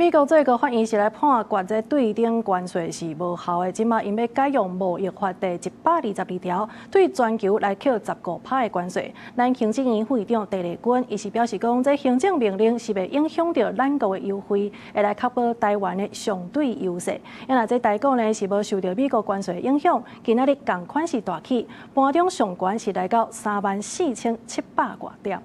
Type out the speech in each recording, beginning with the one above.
美國最高法院是來判決這對等關稅是無效的，這馬𪜶欲改用貿易法第122條，對全球來課15趴的關稅。咱行政院副院長鄭麗君，伊是表示講，這行政命令是會影響著咱國的優惠，會來確保台灣的相對優勢。因為這台股呢是無受著美國關稅的影響，今仔日仝款是大起，盤中上懸是來到34,700外點。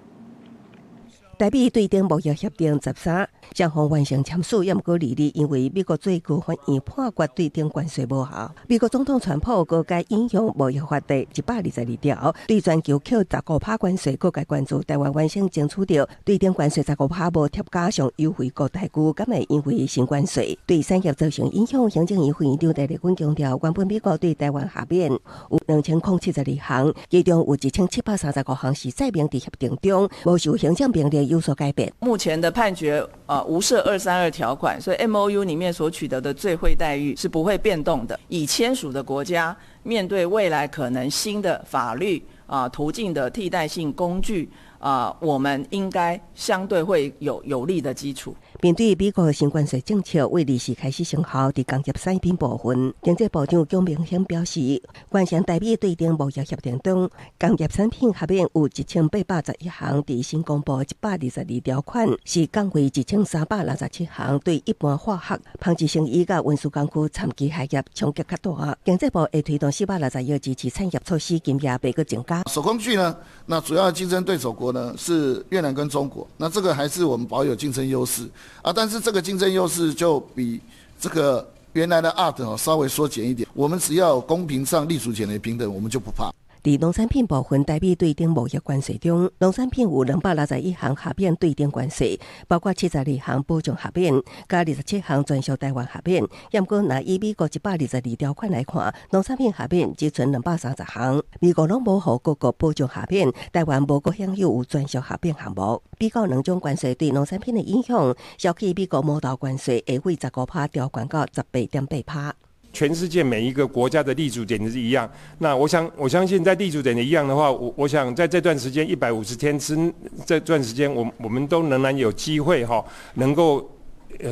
台美對等貿易協定13雙方完成簽署，也毋過二日，因為美國最高法院判決對等關稅無效。美國總統川普閣改引用貿易法第122條，對全球課十五趴關稅，閣改關注台灣完成爭取著對等關稅十五趴無疊加上優惠國待遇，敢會因為新關稅對產業造成影響？行政院副院長鄭麗君強調，原本美國對台灣豁免有2072項，其中有1735項是載明佇協定中，無受行政命令有所改變。目前的判決啊，無設232條款，所以 MOU 裡面所取得的最惠待遇是不會變動的。已簽署的國家面對未來可能新的法律啊途徑的替代性工具啊，我們應該相對會有有利的基礎。面對美國新關稅政策，為二時開始生效，佇工業產品部分，經濟部長蔣明顯表示，完成台美對等貿易協定中，工業產品豁免有1811項，佇新公布122條款是降為1367項，對一般化學、紡織成衣佮運輸工具摻機械業衝擊較大。經濟部會推動460億支持產業措施，金額袂閣增加。手工具呢？那主要競爭對手國呢是越南跟中國，那這個還是我們保有競爭優勢啊，但是這個競爭優勢就比這個原來的 ART 稍微縮減一點。我們只要公平上立足點的平等，我們就不怕。佇農產品部分，台美對等貿易關稅中，農產品有261項豁免對等關稅，包括72項保障豁免，佮27項專屬台灣豁免。毋過，若以美國一百二十二條款來看，農產品豁免只賰230項。美國攏無予各國保障豁免，台灣無閣享有有專屬豁免項目。比較兩種關稅對農產品的影響，消去美國毛豆關稅會為15趴調懸到18.8趴。全世界每一個國家的立足點是一樣，那我想我相信在立足點一樣的話，我想在這段時間150天之這段時間，我們都仍然有機會哈，能夠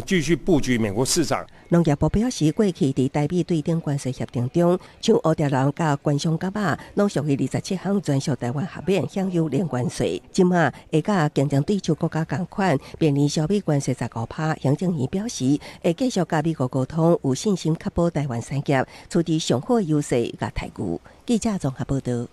繼續布局美國市場。農業部表示，過去佇台美對等關稅協定中，像烏蝶蘭佮懸賞柑仔，攏屬於二十七項專屬台灣豁免，享有零關稅。這馬會佮競爭對手國家仝款，面臨小美關稅十五趴。行政院表示，會繼續佮美國溝通，有信心確保台灣產業處佇上好優勢佮待遇。記者綜合報道。